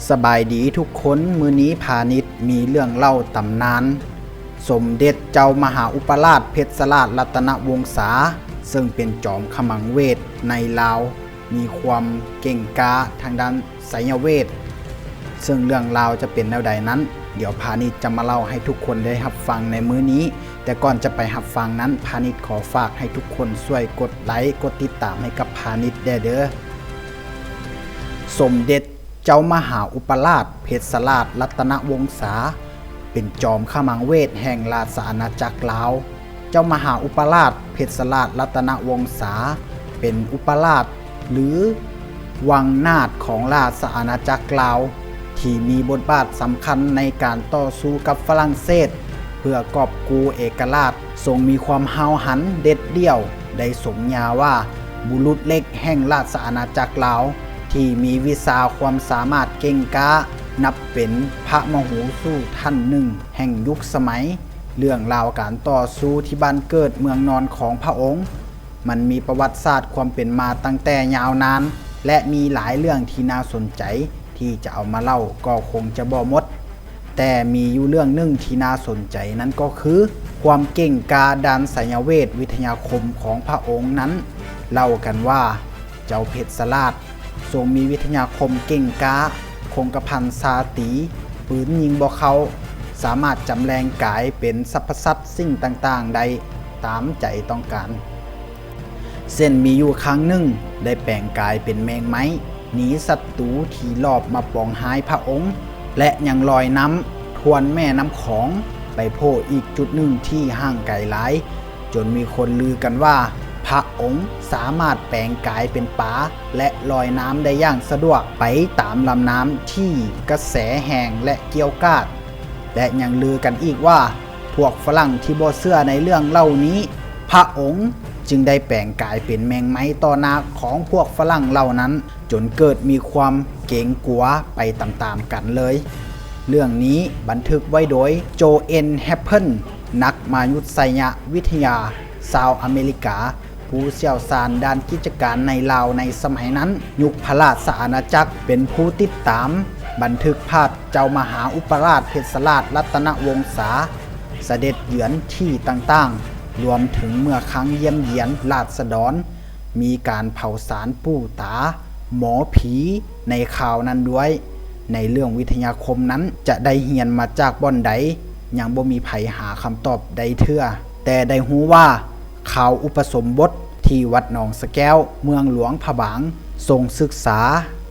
ສະບາຍດີທຸກຄົນ, ມື້ນີ້ພານິດມີເລື່ອງເລົ່າຕຳນານ ສົມເດັດເຈົ້າມະຫາອຸປະລາດເພັດຊະລາດລັດຕະນະວົງສາ ເຊິ່ງເປັນຈອມຂະມັງເວດໃນລາວ, ມີຄວາມເກັ່ງກ້າທາງດ້ານໄສຍະເວດ. ເຊິ່ງເລື່ອງລາວຈະເປັນແນວໃດນັ້ນ, ດຽວພານິດຈະມາເລົ່າໃຫ້ທຸກຄົນໄດ້ຮັບຟັງໃນມື້ນີ້. ແຕ່ກ່ອນຈະໄປຮັບຟັງນັ້ນ, ພານິດຂໍຝາກໃຫ້ທຸກຄົນຊ່ວຍກົດໄລ, ກົດຕິດຕາມໃຫ້ກັບພານິດແດ່ເດີ້. ສົມເດັດເຈົ້າມະຫາອຸປະລາດເພັດຊະລາດລັດຕະນະວົງສາ ເປັນຈອມຂະມັງເວດແຫ່ງລາຊະອານາຈັກລາວ. ເຈົ້າມະຫາອຸປະລາດເພັດຊະລາດລັດຕະນະວົງສາ ເປັນອຸປະລາດ ຫຼື ວັງນາດຂອງລາຊະອານາຈັກລາວ ທີ່ມີບົດບາດສຳຄັນໃນການຕໍ່ສູ້ກັບຝຣັ່ງເສດ ເພື່ອກອບກູ້ເອກະລາດ, ຊົງມີຄວາມຫ້າວຫັນເດັດດ່ຽວ, ໄດ້ສົມຍາວ່າບຸລຸດເຫຼັກແຫ່ງລາຊະອານາຈັກລາວ ທີ່ມີວິຊາຄວາມສາມາດເກັ່ງກ້າ, ນັບເປັນພະມະໂຫສູທ່ານໜຶ່ງແຫ່ງຍຸກສະໄໝ. ເລື່ອງລາວການຕໍ່ສູ້ທີ່ບ້ານເກີດເມືອງນອນຂອງພະອົງ ມັນມີປະຫວັດສາດຄວາມເປັນມາຕັ້ງແຕ່ຍາວນານ ແລະ ມີຫຼາຍເລື່ອງທີ່ໜ້າສົນໃຈທີ່ຈະເອົາມາເລົ່າກໍຄົງຈະບໍ່ໝົດ, ແຕ່ມີຢູ່ເລື່ອງໜຶ່ງທີ່ໜ້າສົນໃຈ ນັ້ນກໍຄືຄວາມເກັ່ງກ້າດ້ານໄສຍະເວດວິທະຍາຄົມຂອງພະອົງນັ້ນ. ເລົ່າກັນວ່າເຈົ້າເພັດຊະລາດ ຊົງມີວິທະຍາຄົມເກັ່ງກ້າ, ຄົງກະພັນຊາຕີ, ປືນຍິງບໍ່ເຂົ້າ, ສາມາດຈຳແລງກາຍເປັນສັບພະສັດສິ່ງຕ່າງໆໄດ້ຕາມໃຈຕ້ອງການ. ເຊັ່ນມີຢູ່ຄັ້ງໜຶ່ງໄດ້ແປງກາຍເປັນແມງໄມ້ ໜີສັດຕູທີ່ລອບມາປອງຮ້າຍພະອົງ ແລະ ຍັງລອຍນ້ຳທວນແມ່ນ້ຳຂອງໄປໂພ້ອີກຈຸດໜຶ່ງທີ່ຫ່າງໄກຫຼາຍ. ຈົນມີຄົນລືກັນວ່າ ພະອົງສາມາດແປງກາຍເປັນປາ ແລະ ລອຍນ້ຳໄດ້ຢ່າງສະດວກໄປຕາມລຳນ້ຳທີ່ກະແສແຮງ ແລະ ກ່ຽວກາດ. ແລະ ຍັງລືກັນອີກວ່າ ພວກຝຣັ່ງທີ່ບໍ່ເຊື່ອໃນເລື່ອງເລົ່ານີ້ ພະອົງຈຶ່ງໄດ້ແປງກາຍເປັນແມງໄມ້ຕໍ່ໜ້າຂອງພວກຝຣັ່ງເຫຼົ່ານັ້ນ ຈົນເກີດມີຄວາມເກງກົວໄປຕາມໆກັນເລີຍ. ເລື່ອງນີ້ບັນທຶກໄວ້ໂດຍ ໂຈເອັນ ແຮັບເພິນ ນັກມະນຸດໄສຍະວິທະຍາຊາວອາເມລິກາ ຜູ້ຊ່ຽວຊານດ້ານກິດຈະການໃນລາວໃນສະໄໝນັ້ນ. ຍຸກພະລາຊະອານາຈັກເປັນຜູ້ຕິດຕາມບັນທຶກພາບເຈົ້າມະຫາອຸປະລາດເພັດຊະລາດລັດຕະນະວົງສາ ສະເດັດເຢືອນທີ່ຕ່າງໆ, ລວມເຖິງເມື່ອຄັ້ງຢ້ຽມຢຽນລາດສະດອນ ມີການເຜົາສານປູ່ຕາ ໝໍຜີໃນຄາວນັ້ນດ້ວຍ. ໃນເລື່ອງວິທະຍາຄົມນັ້ນຈະໄດ້ຮຽນມາຈາກບ່ອນໃດ ຍັງບໍ່ມີໃຜຫາຄຳຕອບໄດ້ເທື່ອ, ແຕ່ໄດ້ຮູ້ວ່າຄາວອຸປະສົມບົດທີ່ວັດໜອງສະແກ້ວ ເມືອງຫຼວງພະບາງ ຊົງສຶກສາ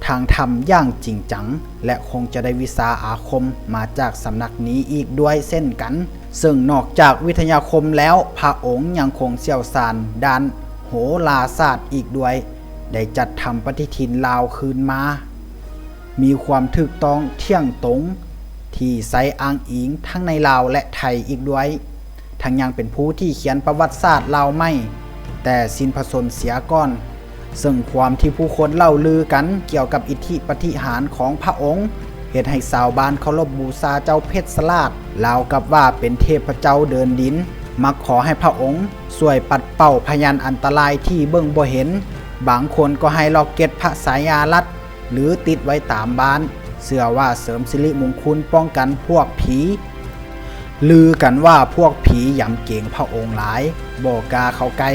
ທາງທຳຢ່າງຈິງຈັງ ແລະ ຄົງຈະໄດ້ວິຊາອາຄົມມາຈາກສຳນັກນີ້ອີກດ້ວຍເຊັ່ນກັນ. ເຊິ່ງນອກຈາກວິທະຍາຄົມແລ້ວ ພະອົງຍັງຄົງຊ່ຽວຊານດ້ານໂຫລາສາດອີກດ້ວຍ, ໄດ້ຈັດທຳປະຕິທິນລາວຄືນມາ ມີຄວາມຖືກຕ້ອງທ່ຽງຕົງ ທີ່ໃຊ້ອ້າງອີງທັງໃນລາວ ແລະ ໄທອີກດ້ວຍ, ທັງຍັງເປັນຜູ້ທີ່ຂຽນປະຫວັດສາດລາວໃໝ່ ແຕ່ສິ້ນພະຊົນເສຍກ່ອນ. ເຊິ່ງຄວາມທີ່ຜູ້ຄົນເລົ່າລືກັນກ່ຽວກັບອິດທິປາຕິຫານຂອງພະອົງ ເຮັດໃຫ້ຊາວບ້ານເຄົາລົບບູຊາເຈົ້າເພັດຊະລາດ ລາວກັບວ່າເປັນເທບພະເຈົ້າເດີນດິນ, ມັກຂໍໃຫ້ພະອົງຊ່ວຍປັດເປົ່າພະຍານອັນຕະລາຍທີ່ເບິ່ງບໍ່ເຫັນ, ບາງຄົນກໍໃຫ້ລອກເກັດພະສາຍາລັດ ຫຼື ຕິດໄວ້ຕາມບ້ານ, ເຊື່ອວ່າເສີມສິລິມຸງຄຸນປ້ອງກັນພວກຜີ. ລືກັນວ່າພວກຜີຢຳເກງພະອົງຫຼາຍ, ບໍ່ກ້າເຂົ້າໃກ້.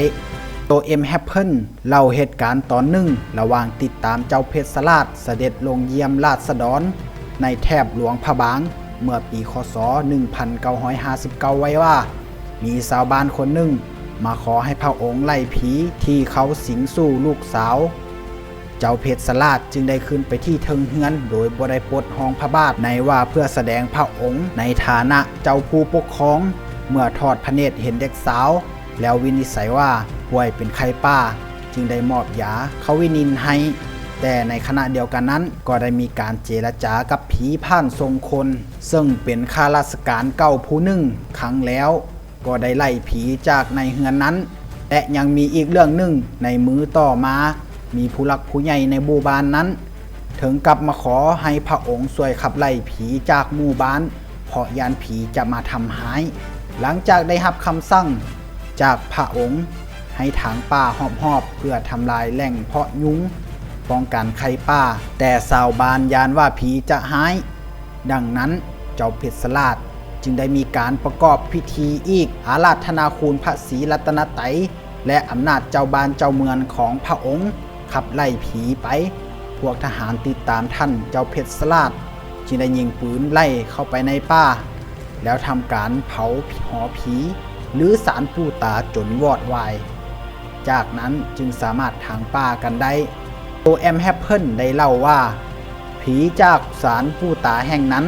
ໂຕເອັມ ແຮັບເພິນ ເລົ່າເຫດການຕອນໜຶ່ງ ລະຫວ່າງຕິດຕາມເຈົ້າເພັດຊະລາດສະເດັດລົງຢ້ຽມລາຊະດອນໃນແຖບຫຼວງພະບາງ ເມື່ອປີ ຄ.ສ. ໜຶ່ງພັນເກົ້າຮ້ອຍຫ້າສິບເກົ້າ ໄວ້ວ່າ ມີຊາວບ້ານຄົນໜຶ່ງມາຂໍໃຫ້ພະອົງໄລ່ຜີທີ່ເຂົ້າສິງສູ່ລູກສາວ. ເຈົ້າເພັດຊະລາດຈຶ່ງໄດ້ຂຶ້ນໄປທີ່ເທິງເຮືອນໂດຍບໍ່ໄດ້ປົດຮອງພະບາດ ໃນວ່າເພື່ອສະແດງພະອົງໃນຖານະເຈົ້າຜູ້ປົກຄອງ. ເມື່ອທອດພະເນດເຫັນເດັກສາວ ແລ້ວວິນິດໄສວ່າປ່ວຍເປັນໄຂ້ປ່າ ຈຶ່ງໄດ້ມອບຢາຄະວິນິນໃຫ້, ແຕ່ໃນຂະນະດຽວກັນນັ້ນກໍໄດ້ມີການເຈລະຈາກັບຜີຜ່ານສົ່ງຄົນ ເຊິ່ງເປັນຂ້າລາຊະການເກົ່າຜູ້ໜຶ່ງຄັ້ງແລ້ວ ກໍໄດ້ໄລ່ຜີຈາກໃນເຮືອນນັ້ນ. ແລະ ຍັງມີອີກເລື່ອງໜຶ່ງໃນມື້ຕໍ່ມາ ມີຜູ້ຫຼັກຜູ້ໃຫຍ່ໃນໝູ່ບ້ານນັ້ນ ເຖິງກັບມາຂໍໃຫ້ພະອົງຊ່ວຍຂັບໄລ່ຜີຈາກໝູ່ບ້ານ ເພາະຢ້ານຜີຈະມາທຳຮ້າຍ. ຫຼັງຈາກໄດ້ຮັບຄຳສັ່ງຈາກພະອົງໃຫ້ຖາງປ່າຮອບໆ ເພື່ອທຳລາຍແຫຼ່ງເພາະຍຸງ ປ້ອງກັນໄຂ່ປ່າ, ແຕ່ຊາວບ້ານຢ້ານວ່າຜີຈະຮ້າຍ. ດັ່ງນັ້ນເຈົ້າເພັດສະຫຼາດຈຶ່ງໄດ້ມີການປະກອບພິທີອີກ ອາລາທະນາຄຸນພະສີລັດຕະນະໄຕ ແລະ ອຳນາດເຈົ້າບ້ານເຈົ້າເມືອງຂອງພະອົງຂັບໄລ່ຜີໄປ. ພວກທະຫານຕິດຕາມທ່ານເຈົ້າເພັດສະຫຼາດຈຶ່ງໄດ້ຍິງປືນໄລ່ເຂົ້າໄປໃນປ່າ ແລ້ວທຳການເຜົາຫໍຜີ ຫຼື ສານປູ່ຕາຈົນວອດວາຍ. ຈາກນັ້ນຈຶ່ງສາມາດຖາງປ່າກັນໄດ້. ໂຕແອມແຮບເພິນໄດ້ເລົ່າວ່າ ຜີຈາກສານປູ່ຕາແຫ່ງນັ້ນ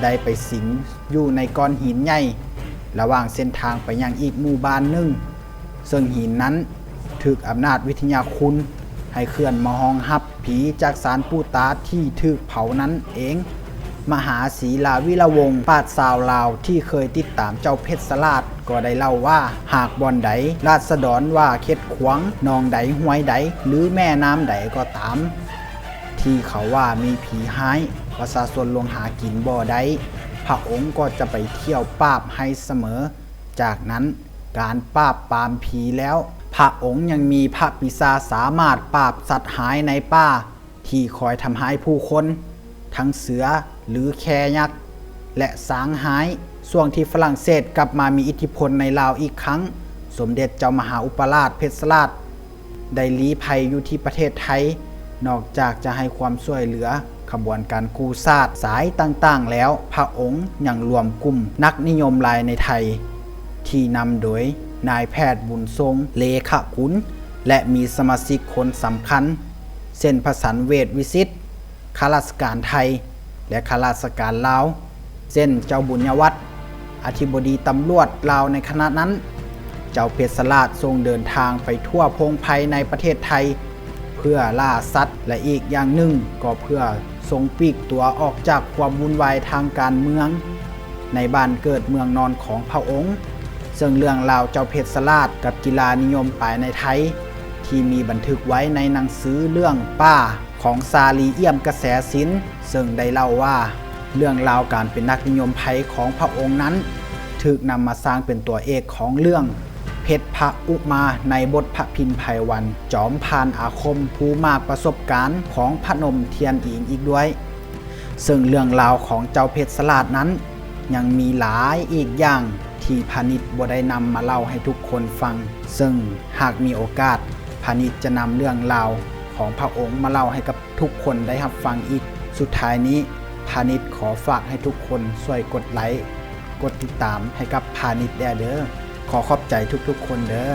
ໄດ້ໄປສິງຢູ່ໃນກ້ອນຫີນໃຫຍ່ ລະຫວ່າງເສັ້ນທາງໄປຍັງອີກໝູ່ບ້ານໜຶ່ງ, ເຊິ່ງຫີນນັ້ນຖືກອຳນາດວິທະຍາຄຸນໃຫ້ເຄື່ອນມາຮອງຮັບຜີຈາກສານປູ່ຕາທີ່ຖືກເຜົານັ້ນເອງ. ມະຫາສີລາວິລະວົງ ປາດຊາວລາວທີ່ເຄີຍຕິດຕາມເຈົ້າເພັດສະຫຼາດ ກໍໄດ້ເລົ່າວ່າ ຫາກບ່ອນໃດລາດສະດອນວ່າເຂດຂວາງ, ໜອງໃດ, ຫ້ວຍໃດ ຫຼື ແມ່ນ້ຳໃດກໍຕາມ ທີ່ເຂົາວ່າມີຜີຮ້າຍ, ປະຊາຊົນລົງຫາກິນບໍ່ໄດ້, ພະອົງກໍຈະໄປທ່ຽວປາບໃຫ້ສະເໝີ. ຈາກນັ້ນ ການປາບປາມຜີແລ້ວ, ພະອົງຍັງມີພະປີຊາສາມາດປາບສັດຮ້າຍໃນປ່າ ທີ່ຄອຍທຳຮ້າຍຜູ້ຄົນ, ທັງເສືອ ຫຼື ແຄຍັກ ແລະ ຊ້າງຮ້າຍ. ຊ່ວງທີ່ຝຣັ່ງເສດກັບມາມີອິດທິພົນໃນລາວອີກຄັ້ງ, ສົມເດັດເຈົ້າມະຫາອຸປະລາດເພັດສະຫຼາດ ໄດ້ລີ້ໄພຢູ່ທີ່ປະເທດໄທ, ນອກຈາກຈະໃຫ້ຄວາມຊ່ວຍເຫຼືອຂະບວນການກູ້ຊາດສາຍຕ່າງໆແລ້ວ, ພະອົງຍັງລວມກຸ່ມນັກນິຍົມລາຍໃນໄທ ທີ່ນຳໂດຍນາຍແພດ ບຸນຊົງ ເລຂະກຸນ ແລະ ມີສະມາຊິກຄົນສຳຄັນ ເຊັ່ນ ພະສັນ ເວດວິສິດ, ຂ້າລາຊະການໄທ ແລະ ຂ້າລາຊະການລາວ ເຊັ່ນ ເຈົ້າບຸນຍະວັດ ອະທິບໍດີຕຳຫຼວດລາວໃນຂະນະນັ້ນ. ເຈົ້າເພັດສະຫຼາດຊົງເດີນທາງໄປທົ່ວໂພງໄພໃນປະເທດໄທ ເພື່ອລ່າສັດ ແລະ ອີກຢ່າງໜຶ່ງກໍເພື່ອຊົງປີກຕົວອອກຈາກຄວາມວຸ່ນວາຍທາງການເມືອງໃນບ້ານເກີດເມືອງນອນຂອງພະອົງ. ເຊິ່ງເລື່ອງລາວເຈົ້າເພັດສະຫຼາດກັບກິລານິຍົມປາຍໃນໄທ ທີ່ມີບັນທຶກໄວ້ໃນໜັງສືເລື່ອງປ່າ ຂອງຊາລີ ອ່ຽມກະແສສິນ ເຊິ່ງໄດ້ເລົ່າວ່າ ເລື່ອງລາວການເປັນນັກນິຍົມໄພຂອງພະອົງນັ້ນ ຖືກນຳມາສ້າງເປັນຕົວເອກຂອງເລື່ອງເພັດພະອຸມາ ໃນບົດພະພິນໄພວັນ ຈອມຜ່ານອາຄົມ ຜູ້ມາກປະສົບການຂອງພະນົມທຽນອີງອີກດ້ວຍ. ເຊິ່ງເລື່ອງລາວຂອງເຈົ້າເພັດສະຫຼາດນັ້ນ ຍັງມີຫຼາຍອີກຢ່າງທີ່ພານິດບໍ່ໄດ້ນຳມາເລົ່າໃຫ້ທຸກຄົນຟັງ, ເຊິ່ງຫາກມີໂອກາດ ພານິດຈະນຳເລື່ອງລາວຂອງພະອົງມາເລົ່າໃຫ້ກັບທຸກຄົນໄດ້ຮັບຟັງອີກ. ສຸດທ້າຍນີ້ ພານິດຂໍຝາກໃຫ້ທຸກຄົນຊ່ວຍກົດໄລ ກົດຕິດຕາມໃຫ້ກັບພານິດແດ່ເດີ. ຂໍຂອບໃຈທຸກໆຄົນເດີ.